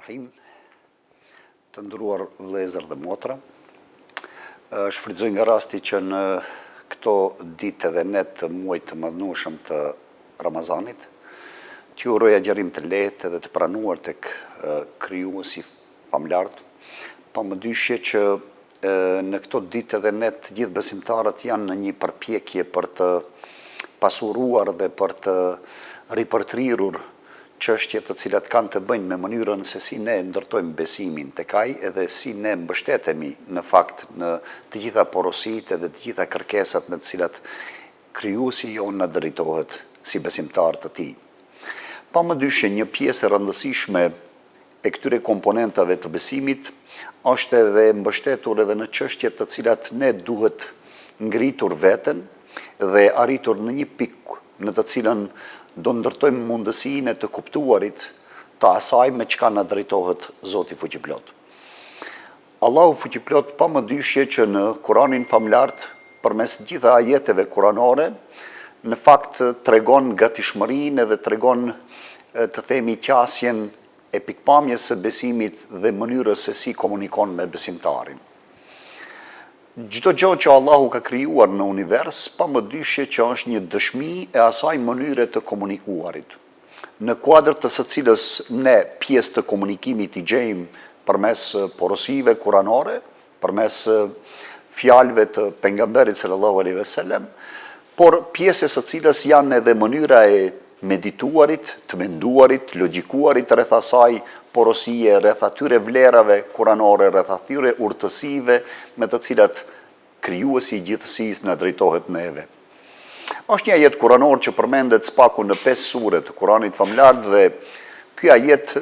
Rahim. Të nderuar vëllezër dhe motra, shfrytëzoj nga rasti që në këto ditë edhe net të muajit të madhnueshëm të Ramazanit, t'ju uroj agjërim të lehtë edhe të pranuar tek Krijuesi Famëlartë, pa mëdyshje që në këto ditë edhe net të gjithë besimtarët janë në një përpjekje për të pasuruar dhe për të ripërtrirur çështje të cilat kanë të bëjnë me mënyrën se si ne ndërtojmë besimin tek Ai edhe si ne mbështetemi në fakt në të gjitha porositë edhe të gjitha kërkesat me të cilat Krijuesi jonë na drejtohet si besimtarë të Tij. Pa mëdyshje një pjesë e rëndësishme e këtyre komponentave të besimit është edhe mbështetur edhe në çështjet të cilat ne duhet ngritur veten dhe arritur në një pikë në të cilën do ndërtojmë mundësinë e të kuptuarit të asaj me çka na drejtohet Zoti Fuqiplotë. Allahu Fuqiplotë pa mëdyshje që në Kuranin Famëlartë përmes gjitha ajeteve kuranore në fakt tregon gatishmërinë edhe tregon të themi qasjen e pikëpamjes së besimit dhe mënyrës se si komunikon me besimtarin. Çdo gjë që Allahu ka krijuar në univers pa mëdyshje që është një dëshmi e asaj mënyre të komunikuarit. në kuadër të së cilës ne pjesë të komunikimit i gjejmë përmes porosive kuranore, përmes fjalëve të Pejgamberit sallallahu alejhi ve sellem, por pjesë e së cilës janë edhe mënyra e medituarit, të menduarit, logjikuarit rreth asaj porosie, rreth atyre vlerave kuranore, rreth atyre urtësive me të cilat Krijuesi i gjithësisë na drejtohet neve. Është një ajet kuranor që përmendet së paku në pesë sure të Kuranit Famëlartë dhe ky ajet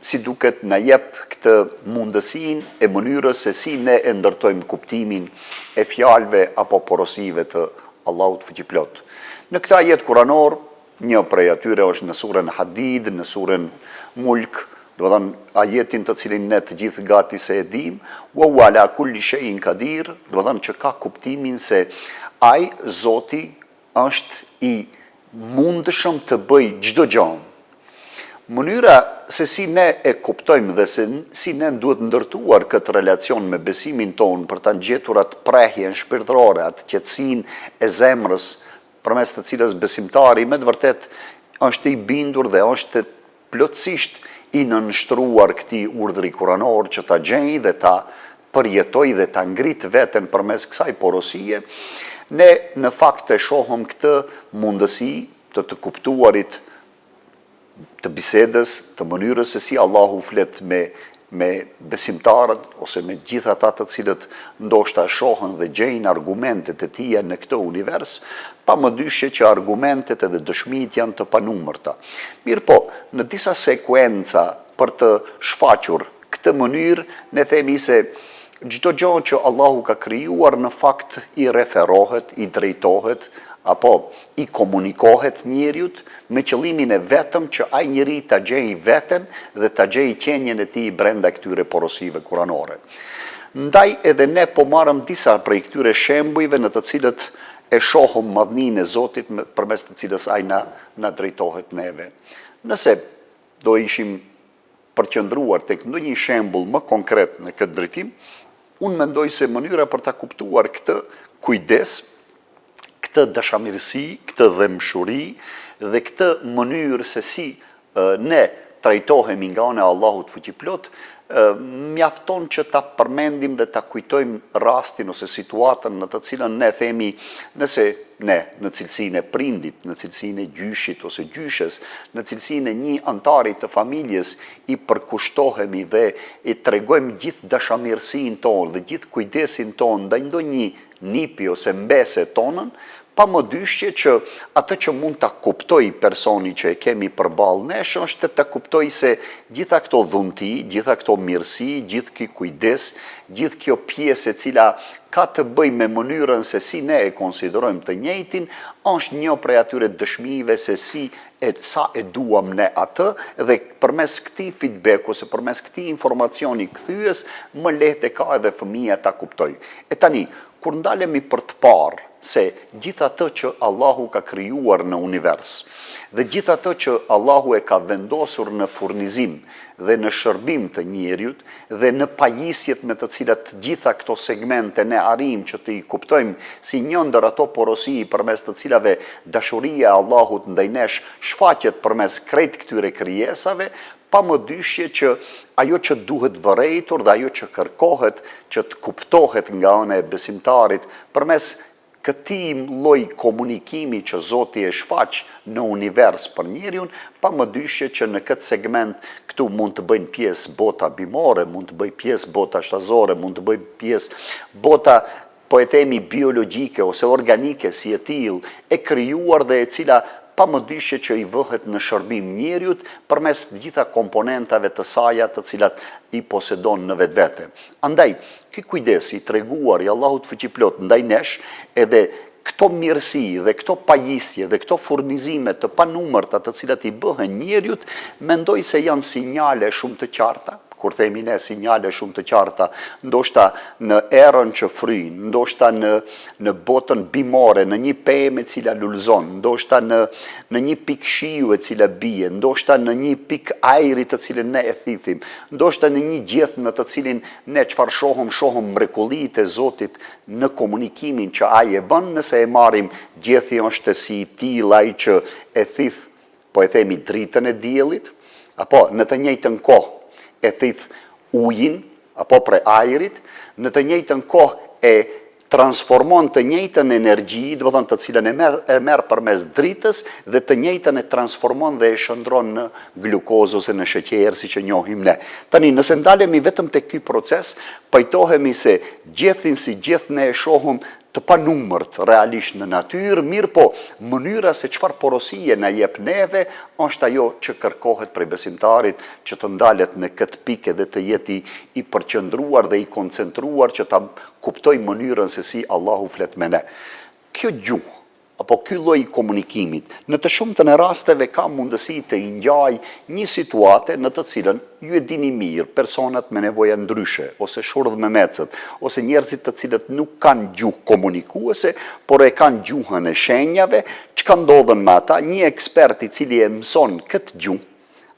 si duket na jep këtë mundësinë e mënyrës se si ne e ndërtojmë kuptimin e fjalëve apo porosive të Allahut Fuqiplotë. Në këtë ajet kuranor Një prej atyre është në suren Hadid, në suren Mulk, domethënë ajetin të cilin ne të gjithë gati se e dimë, wa huwa ala kulli shay'in qadir, domethënë që ka kuptimin se ai Zoti është i mundshëm të bëjë çdo gjë. Mënyra se si ne e kuptojmë dhe se si ne duhet ndërtuar këtë relacion me besimin tonë për ta gjetur atë prehjen shpirtërore, atë qetësinë e zemrës përmes të cilës besimtari me të vërtetë është i bindur dhe është plotësisht i nënshtruar këtij urdhri kuranor që ta gjejë dhe ta përjetojë dhe ta ngritë veten përmes kësaj porosie, ne në fakt e shohëm këtë mundësi të të kuptuarit të bisedës, të mënyrës se si Allahu flet me me besimtarët ose me gjithë ata të cilët ndoshta shohën dhe gjejnë argumentet e tija në këtë univers, pa mëdyshje që argumentet edhe dëshmitë janë të panumërta. Mirëpo, në disa sekuenca për të shfaqur këtë mënyrë, ne themi se çdo gjë që Allahu ka krijuar në fakt i referohet, i drejtohet apo i komunikohet njeriut me qëllimin e vetëm që ai njeri ta gjejë veten dhe ta gjejë qenien e tij brenda këtyre porosive kuranore. Ndaj edhe ne po marrëm disa prej këtyre shembujve në të cilët e shohëm madhninë e Zotit përmes të cilës ai na na drejtohet neve. Nëse do ishim përqendruar tek ndonjë shembull më konkret në këtë drejtim, unë mendoj se mënyra për ta kuptuar këtë kujdes, këtë dashamirësi, këtë dhembshuri dhe këtë mënyrë se si ne trajtohemi nga ana e Allahut Fuqiplotë, mjafton që ta përmendim dhe ta kujtojmë rastin ose situatën në të cilën ne themi nëse ne në cilësinë e prindit, në cilësinë e gjyshit ose gjyshes, në cilësinë e një anëtari të familjes i përkushtohemi dhe i tregojmë gjithë dashamirësinë tonë dhe gjithë kujdesin tonë ndaj ndonjë nipi ose mbese tonën, pa mëdyshje që atë që mund ta kuptojë personi që e kemi përballë nesh është të kuptojë se gjitha këto dhunti, gjitha këto mirësi, gjithë ky kujdes, gjithë kjo pjesë e cila ka të bëjë me mënyrën se si ne e konsiderojmë të njëjtin, është një prej atyre dëshmive se si e sa e duam ne atë dhe përmes këtij feedback ose përmes këtij informacioni kthyes më lehtë e ka edhe fëmija ta kuptojë. E tani, kur ndalemi për të parë se gjithë atë që Allahu ka krijuar në univers. Dhe gjithë atë që Allahu e ka vendosur në furnizim dhe në shërbim të njeriut dhe në pajisjet me të cilat të gjitha këto segmente ne arrijmë që të i kuptojmë si një ndër ato porosi përmes të cilave dashuria e Allahut ndaj nesh shfaqet përmes krejt këtyre krijesave, pa mëdyshje që ajo që duhet vërejtur dhe ajo që kërkohet që të kuptohet nga ana e besimtarit përmes këtij lloj komunikimi që Zoti e shfaq në univers për njeriun, pa mëdyshje që në këtë segment këtu mund të bëjnë pjesë bota bimore, mund të bëjë pjesë bota shtazore, mund të bëjë pjesë bota po e themi biologjike ose organike si e tillë, e krijuar dhe e cila pa mëdyshje që i vëhet në shërbim njeriut përmes të gjitha komponentave të saja të cilat i posedon në vetvete. Andaj, ky kujdes i treguar i Allahut Fuqiplotë ndaj nesh, edhe këto mirësi dhe këto pajisje dhe këto furnizime të panumërta të cilat i bëhen njeriut, mendoj se janë sinjale shumë të qarta, kur themi ne sinjale shumë të qarta, ndoshta në erën që fryn, ndoshta në në botën bimore, në një pemë e cila lulëzon, ndoshta në në një pikë shiu e cila bie, ndoshta në një pikë ajri të cilën ne e thithim, ndoshta në një gjeth në të cilin ne çfarë shohëm, shohëm mrekullitë e Zotit në komunikimin që ai e bën, nëse e marrim gjethi është si i tillë ai që e thith po e themi dritën e diellit, apo në të njëjtën kohë e thith ujin, apo prej ajrit, në të njëjtën kohë e transformon të njëjtën energji, domethënë të cilën e merr e merr përmes dritës dhe të njëjtën e transformon dhe e shndërron në glukozë ose në sheqer, siç e njohim ne. Tani, nëse ndalemi vetëm te ky proces, pajtohemi se gjethin si gjeth ne e shohim të panumërt realisht në natyrë, mirëpo mënyra se çfarë porosie na jep neve është ajo që kërkohet prej besimtarit që të ndalet në këtë pikë dhe të jetë i i përqendruar dhe i koncentruar që ta kuptojë mënyrën se si Allahu flet me ne. Kjo gjuhë apo ky lloj i komunikimit, në të shumtën e rasteve ka mundësi të i ngjajë një situate në të cilën ju e dini mirë, personat me nevoja ndryshe, ose shurdhmemecët, ose njerëzit të cilët nuk kanë gjuhë komunikuese, por e kanë gjuhën e shenjave, çka ndodhën me ata, një ekspert i cili e mëson këtë gjuhë,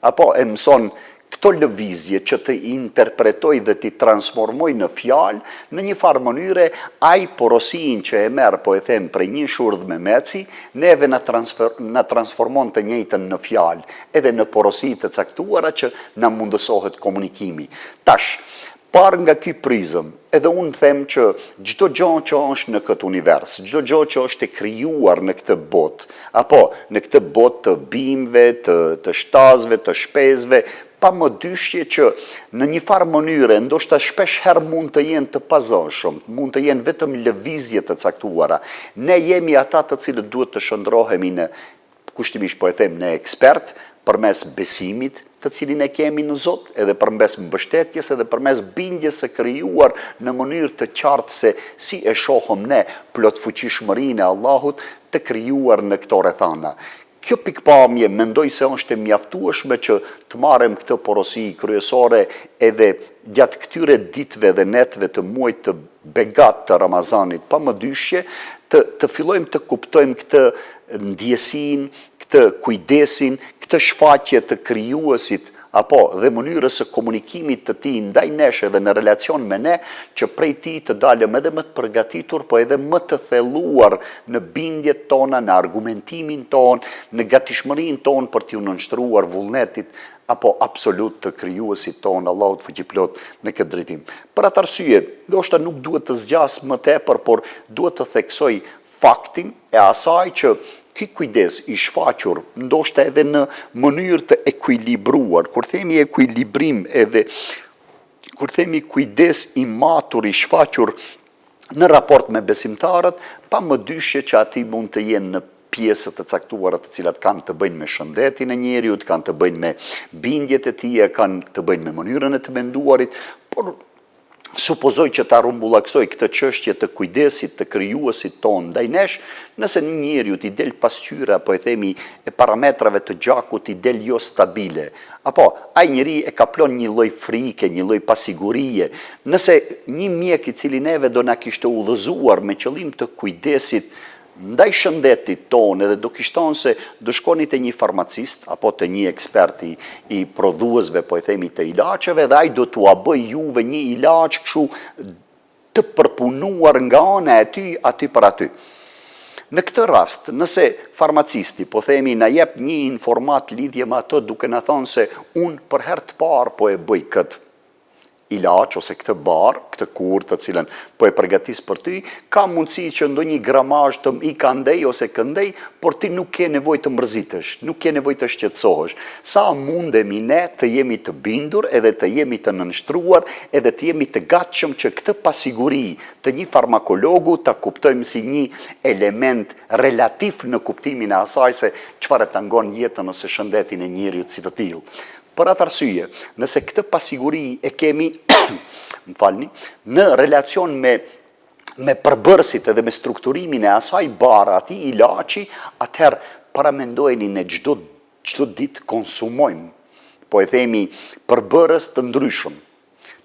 Apo e mëson këto lëvizje që të interpretojë dhe t'i transformojë në fjalë, në një farë mënyre, ai porosinë që e merr, po e them, prej një shurdhmemeci, neve na transfer, na transformon të njëjtën në fjalë, edhe në porosi të caktuara që na mundësohet komunikimi. Tash, Parë nga ky prizëm, edhe unë them që çdo gjë që është në këtë univers, çdo gjë që është e krijuar në këtë botë, apo në këtë botë të bimëve, të të shtazëve, të shpezëve, pa mëdyshje që në një farë mënyre, ndoshta shpesh herë mund të jenë të pazëshëm, mund të jenë vetëm lëvizje të caktuara. Ne jemi ata të cilët duhet të shndërrohemi në kushtimisht po e them në ekspertë, përmes besimit të cilin e kemi në Zot, edhe përmes mbështetjes edhe përmes bindjes së krijuar në mënyrë të qartë se si e shohëm ne plotfuqishmërinë e Allahut të krijuar në këto rrethana. Kjo pikëpamje mendoj se është e mjaftueshme që të marrim këtë porosi kryesore edhe gjatë këtyre ditëve dhe netëve të muajit të begatë të Ramazanit, pa mëdyshje, të të fillojmë të kuptojmë këtë ndjesinë, këtë kujdesin, këtë shfaqje të krijuesit apo dhe mënyrës së komunikimit të tij ndaj nesh edhe në relacion me ne, që prej tij të dalim edhe më të përgatitur, po edhe më të thelluar në bindjet tona, në argumentimin tonë, në gatishmërinë tonë për t'iu nënshtruar vullnetit apo absolut të krijuesit tonë, Allahut Fuqiplotë në këtë drejtim. Për atë arsye, ndoshta nuk duhet të zgjas më tepër, por duhet të theksoj faktin e asaj që ky kujdes i shfaqur ndoshta edhe në mënyrë të ekuilibruar, kur themi ekuilibrim edhe kur themi kujdes i matur i shfaqur në raport me besimtarët, pa mëdyshje që aty mund të jenë në pjesë të caktuara të cilat kanë të bëjnë me shëndetin e njeriut, kanë të bëjnë me bindjet e tija, kanë të bëjnë me mënyrën e të menduarit, por supozoj që ta rrumbullaksoj këtë çështje të kujdesit të krijuesit tonë ndaj nesh, nëse një njeriut i del pasqyra, po e themi, e parametrave të gjakut i del jo stabile, apo ai njeri e kaplon një lloj frike, një lloj pasigurie, nëse një mjek i cili neve do na kishte udhëzuar me qëllim të kujdesit. ndaj shëndetit tonë edhe do kish thonë se do shkoni te një farmacist apo te një ekspert i, i prodhuesve, po e themi të ilaçeve dhe ai do t'ua bëjë juve një ilaç kështu të përpunuar nga ana e tij aty për aty. Në këtë rast, nëse farmacisti, po themi, na jep një informatë lidhje me atë duke na thënë se unë për herë të parë po e bëj këtë ilaç ose këtë bar, këtë kurë të cilën po e përgatis për ty, ka mundësi që ndonjë gramazh të më ikë andej ose këndej, por ti nuk ke nevojë të mërzitesh, nuk ke nevojë të shqetësohesh. Sa mundemi ne të jemi të bindur edhe të jemi të nënshtruar edhe të jemi të gatshëm që këtë pasiguri të një farmakologu ta kuptojmë si një element relativ në kuptimin e asaj se çfarë e tangon jetën ose shëndetin e njeriut si të tillë. Për atë arsye, nëse këtë pasiguri e kemi, më falni, në relacion me me përbërësit edhe me strukturimin e asaj bare, atij ilaçi, atëherë paramendojeni ne çdo çdo ditë konsumojmë, po e themi, përbërës të ndryshëm,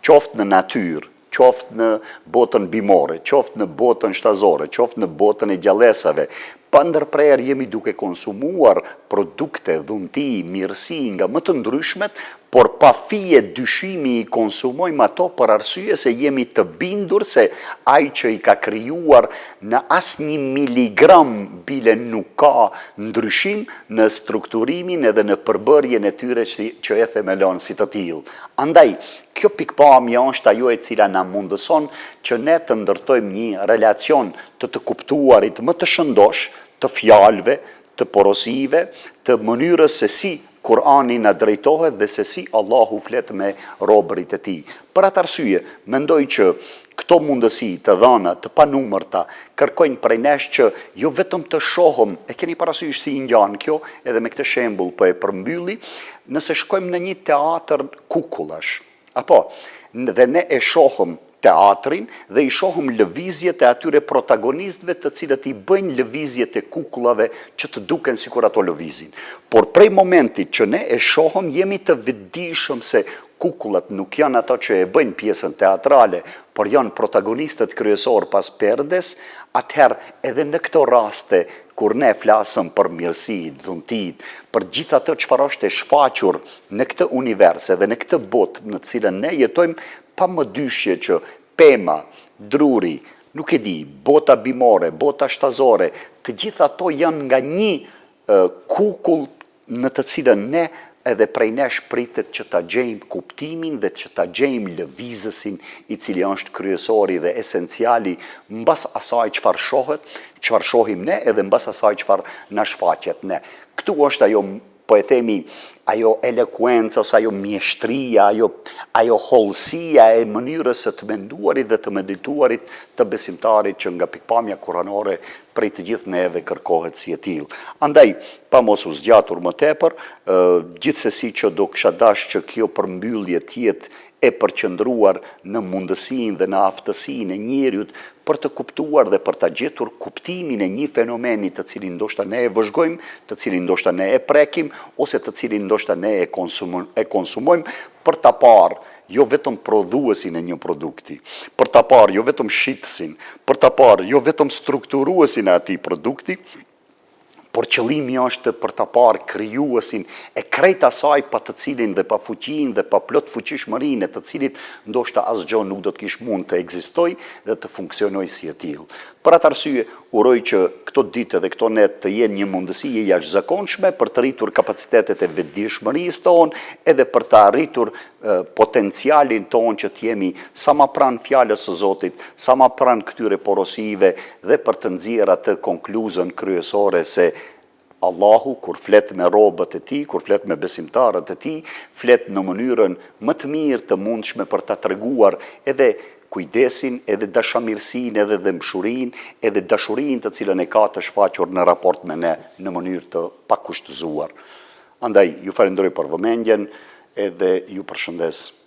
qoftë në natyrë, qoftë në botën bimore, qoftë në botën shtazore, qoftë në botën e gjallesave, pa ndërprerë jemi duke konsumuar produkte, dhunti, mirësi nga më të ndryshmet, por pa fije dyshimi i konsumojmë ato për arsye se jemi të bindur se ai që i ka krijuar në asnjë miligram bile nuk ka ndryshim në strukturimin edhe në përbërjen e tyre që e themelon si të tillë. Andaj, kjo pikëpamje është ajo e cila na mundëson që ne të ndërtojmë një relacion të të kuptuarit më të shëndoshë të fjalëve, të porosive, të mënyrës se si Kur'ani na drejtohet dhe se si Allahu flet me robërit e Tij. Për atë arsye, mendoj që këto mundësi të dhëna të panumërta kërkojnë prej nesh që jo vetëm të shohëm, e keni parasysh si i ngjan kjo, edhe me këtë shembull po e përmbylli, nëse shkojmë në një teatër kukullash, Apo, dhe ne e shohëm teatrin dhe i shohëm lëvizjet e atyre protagonistëve të cilët i bëjnë lëvizjet e kukullave që të duken sikur ato lëvizin. Por prej momentit që ne e shohëm jemi të vetëdijshëm se kukullat nuk janë ato që e bëjnë pjesën teatrale, por janë protagonistët kryesorë pas perdes, atëherë edhe në këto raste kur ne flasëm për mirësitë, dhuntitë, për gjithë atë çfarë është e shfaqur Në këtë univers edhe në këtë botë në të cilën ne jetojmë, pa mëdyshje që pema, druri, nuk e di, bota bimore, bota shtazore, të gjitha ato janë nga një kukull në të cilën ne edhe prej nesh pritet që ta gjejmë kuptimin dhe që ta gjejmë lëvizësin i cili është kryesori dhe esenciali mbas asaj çfarë shohet, çfarë shohim ne edhe mbas asaj çfarë na shfaqet ne. Këtu është ajo po e themi, ajo elokuenca ose ajo mjeshtria, ajo, ajo hollësia e mënyrës së të menduarit dhe të medituarit të besimtarit që nga pikëpamja kuranore prej të gjithë neve kërkohet si e tillë. Andaj, pa mos u zgjatur më tepër, gjithsesi që do kisha dashtë që kjo përmbyllje të jetë e përqendruar në mundësinë dhe në aftësinë e njeriut për të kuptuar dhe për ta gjetur kuptimin e një fenomeni të cilin ndoshta ne e vëzhgojmë, të cilin ndoshta ne e prekim ose të cilin ndoshta ne e e konsumojmë për ta parë jo vetëm prodhuesin e një produkti, për ta parë jo vetëm shitësin, për ta parë jo vetëm strukturuesin e atij produkti, por qëllimi është për ta parë krijuesin e krejt asaj pa të cilin dhe pa fuqinë dhe pa plotfuqishmërinë e të cilit ndoshta asgjë nuk do të kish mund të ekzistojë dhe të funksionojë si e tillë. Për atë arsye, uroj që këto ditë dhe këto net të jenë një mundësi e jashtëzakonshme për të rritur kapacitetet e vetëdijshmërisë tonë edhe për të arritur potencialin tonë që të jemi sa ma pranë fjalës së Zotit, sa ma pranë këtyre porosive dhe për të nxjerrë atë konkluzën kryesore se Allahu kur flet me robët e tij, kur flet me besimtarët e tij, flet në mënyrën më të mirë të mundshme për ta treguar edhe kujdesin, edhe dashamirësinë, edhe dhembshurinë, edhe dashurinë të cilën e ka të shfaqur në raport me ne në mënyrë të pakushtëzuar. Andaj, ju falënderoj për vëmendjen edhe ju përshëndes.